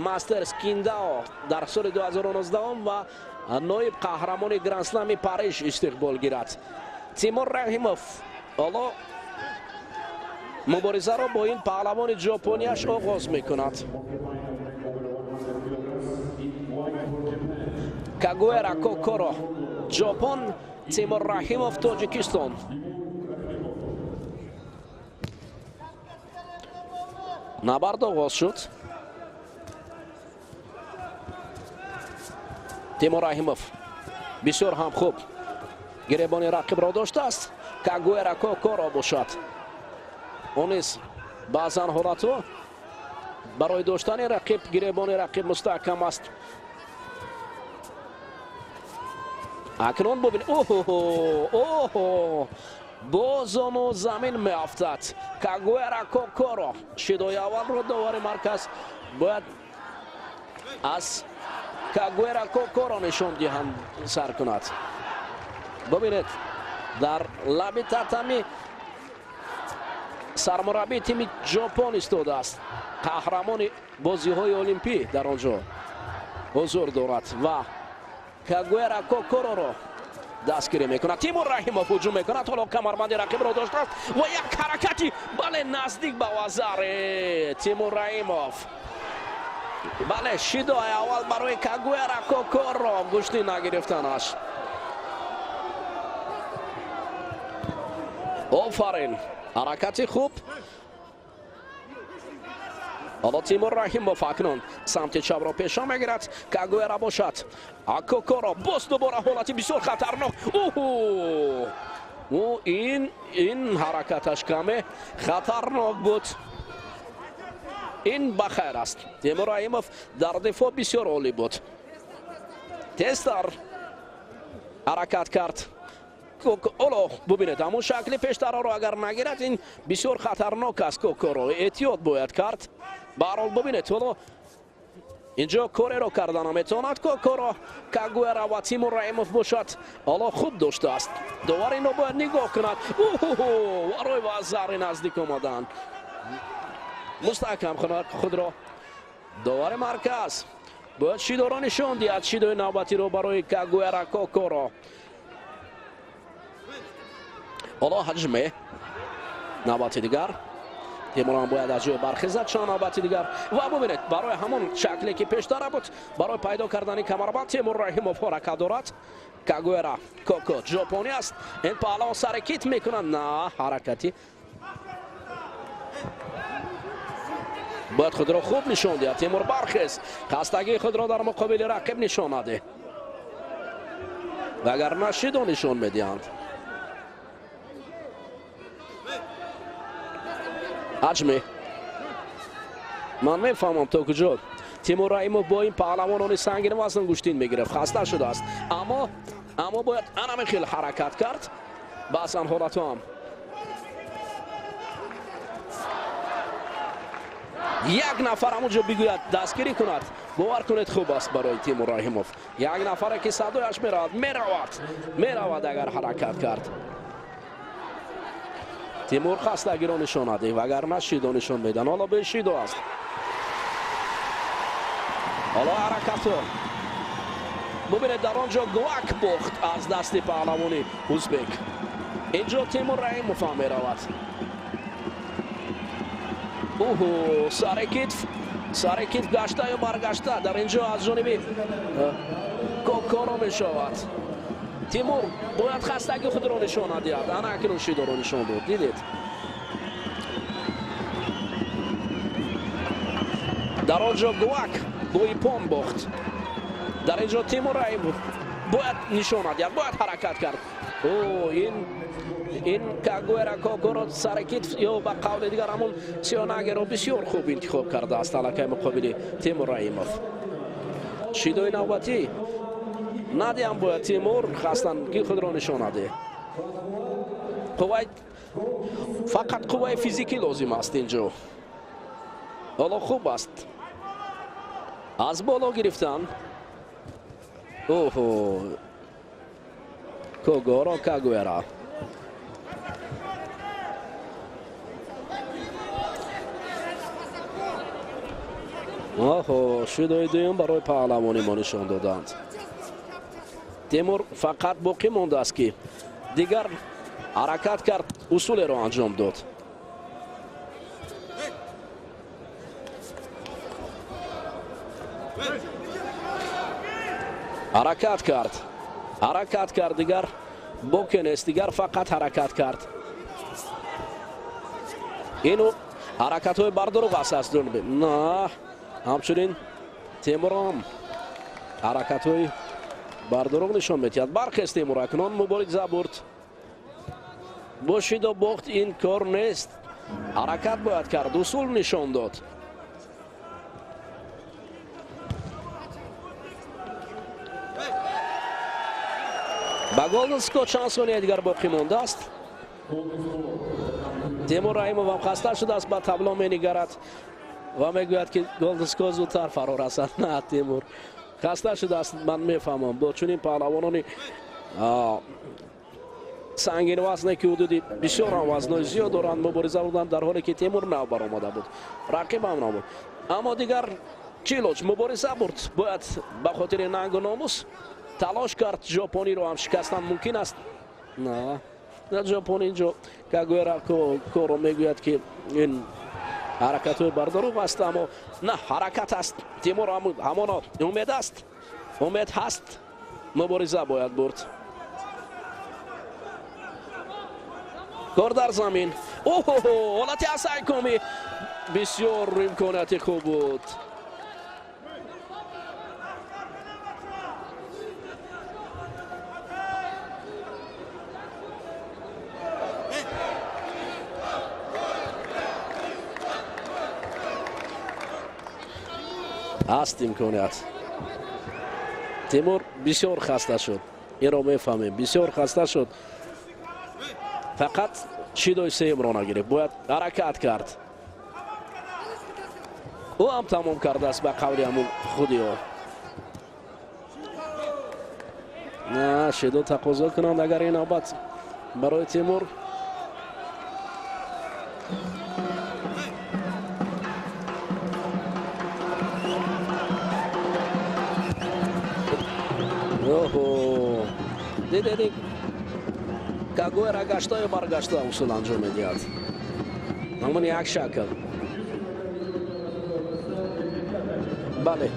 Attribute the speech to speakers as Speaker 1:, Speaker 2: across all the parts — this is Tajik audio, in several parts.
Speaker 1: Мастерс Киндао дар соли 2019 ва ноиб қаҳрамони Гранд-слами Париж истиқбол гирад. Тимур Раҳимов ҳоло муборизаро бо ин паҳлавони ҷопонияш оғоз мекунад. Кагуэра Кокоро Ҷопон, Тимур Раҳимов Тоҷикистон. Набард оғоз шуд. Тимур Раҳимов бисёр ҳам хуб гиребони рақибро доштааст. Кагуэра Кокоро бошад. Ӯ низ баъзан ҳолатҳо барои доштани рақиб гиребони рақиб мустаҳкам аст. Акнун бубин, оҳо, бозону замин меафтад. Кагуэра Кокоро шидои аввалро довари марказ бояд аз Кагуэра Кокоро нишон диҳанд сар кунад. Бубинед, дар лаби татами сармураббии тими Ҷопон истодааст. Қаҳрамони бозиҳои олимпӣ дар он ҷо ҳузур дорад ва Кагуэра Кокороро дастгирӣ мекунад. Тимур Раҳимов ҳуҷум мекунад. Ҳоло камарбанди рақибро доштааст ва як ҳаракати бале наздик ба вазари Тимур Раҳимов. Бале, шидои аввал барои Кагуэра Кокоро гӯштӣ нагирифтанаш. Офарин, ҳаракати хуб. Ҳоло Тимур Раҳимов акнун самти чапро пеша мегирад. Кагуэра бошад. Кокоро боз дубора ҳолати бисёр хатарнок. Ӯ ин ҳаракаташ каме хатарнок буд. Ин ба хайр аст. Тимур Раҳимов дар дифоъ бисёр олӣ буд. Тезтар ҳаракат кард. Ҳоло бубинед, ҳамон шакли пештараро агар нагирад, ин бисёр хатарнок аст. Кокоро эҳтиёт бояд кард. Ба ҳар ҳол бубинед, ҳоло инҷо кореро карда наметавонад Кокоро. Кагуэра ва Тимур Раҳимов бошад ҳоло хуб доштааст. Довар инро бояд нигоҳ кунад. Барои вазари наздик омадан мустаҳкам кунад худро. Довари марказ бояд шидоро нишон диҳад, шидои навбатиро барои Кагуэра Кокоро. Ҳоло ҳаҷме навбати дигар. Тимурам бояд аз ҷой бархезад чанд навбати дигар. Ва бубинед, барои ҳамон шакле ки пештара буд, барои пайдо кардани камарбанд Тимур Раҳимов ҳаракат дорад. Кагуэра Коко ҷопонӣ аст. Ин паҳлавон сари кит мекунад. На, ҳаракати бояд худро хуб нишон диҳад. Тимур бархез, хастагии худро дар муқобили рақиб нишон наде, вагарна шидо нишон медиҳанд. Ҳаҷме ман мефаҳмам то куҷо Тимур Раҳимов бо ин паҳлавонони сангин вазн гӯштин мегирифт. Хаста шудааст, аммо бояд анаме хел ҳаракат кард. Баъзан ҳолатҳо ҳам як нафар ҳамон ҷо бигӯяд дастгирӣ кунад, бовар кунед хуб аст барои Тимур Раҳимов. Як нафаре ки садояш меравад, меравад, меравад агар ҳаракат кард. Тимур хастагиро нишон надиҳ, вагарна шидо нишон медиҳанд. Ҳоло бешидо аст. Ҳоло ҳаракатҳо бубинед, дар он ҷо гвак бохт аз дасти паҳлавони узбек. Инҷо Тимур Раҳимов ҳам меравад. Уҳу, сари китф, сари китф гашта ё баргашта дар инҷо аз ҷониби Кокоро мешавад. Тимур бояд хастагии худро нишон надиҳад. Ана акнун шидоро нишон дод. Дидед, дар он ҷо гвак бо ипон бохт. Дар инҷо Тимур Раҳимов бояд нишон надиҳад, бояд ҳаракат кард. Ин Кагуэра Кокоро сари китф ё ба қавли дигар ҳамон сиёнагеро бисёр хуб интихоб кардааст аллакай муқобили Тимур Раҳимов. Шидои навбатӣ надиҳам бояд Тимур хастагии худро нишон надиҳ. Қувваи фақат қувваи физикӣ лозим аст инҷо. Ҳоло хуб аст. Аз боло гирифтан. Оҳо, Кокоро Кагуэра. Оҳо, шидои дуюм барои паҳлавони мо нишон доданд. Темур фақат боқӣ мондааст, ки дигар ҳаракат кард, усулеро анҷом дод. Ҳаракат кард, ҳаракат кард, дигар боке нест, дигар фақат ҳаракат кард. Ину ҳаракатҳои бардуруғ аст аз ҷониби на, ҳамчунин Темурам ҳаракатҳои бардуруғ нишон медиҳад. Бархест Темур, акнун мубориза бурд. Бо шидо бохт ин кор нест, ҳаракат бояд кард, усул нишон дод. Ба Голден Скот чанд сония дигар боқӣ мондааст. Темур Раҳимов ҳам хаста шудааст, ба табло менигарад ва мегӯяд, ки Голден Скот зудтар фаро расад. На, Темур хаста шудааст, ман мефаҳмам. Бо чунин паҳлавонони сангинвазне, ки ҳудуди бисёр ҳам вазнои зиёд доранд, мубориза буданд, дар ҳоле ки Темур нав баромада буд, рақиб ҳам набуд. Аммо дигар чӣ лоҷ, мубориза бурд, бояд ба хотири нангу номус талош кард. Жопониро ҳам шикастан мумкин аст. На, Жопони инҷо Кагуэра коро мегӯяд, ки ин ҳаракатҳои бардоруғ аст, аммо на, ҳаракат аст. Темур ҳамоно умед аст, умед ҳаст, мубориза бояд бурд. Кор дар замин. Оҳо, ҳолати асайкомӣ бисёр имконияти хуб буд. Ҳаст имконият. Темур бисёр хаста шуд, инро мефаҳмем, бисёр хаста шуд. Фақат шидои сеюмро нагирифт, бояд ҳаракат кард. Ӯ ҳам тамом кардааст ба қавли ҳамун худи ӯ. На, шидо тақозо кунанд агар ин навбат барои Темур. Оҳо, дидед, Кагуэра гаштаю баргашта усул анҷом медиҳад. Ҳамон як шакл. Бале,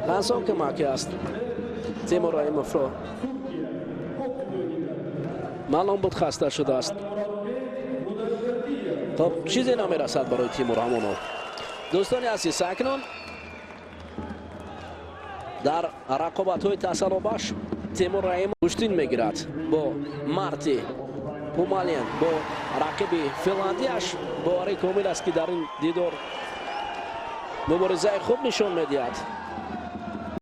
Speaker 1: ҳансон кӯмаке аст Темур Раҳимовро. Маълум буд хаста шудааст. Хоб, чизе намерасад барои Тимур ҳамоно. Дӯстони азиз, акнун дар рақобатҳои тасаллобахш Темур Раҳимов гӯштин мегирад бо Марти Пумален, бо рақиби финландияш. Боварӣ комил аст, ки дар ин дидор муборизаи хуб нишон медиҳад.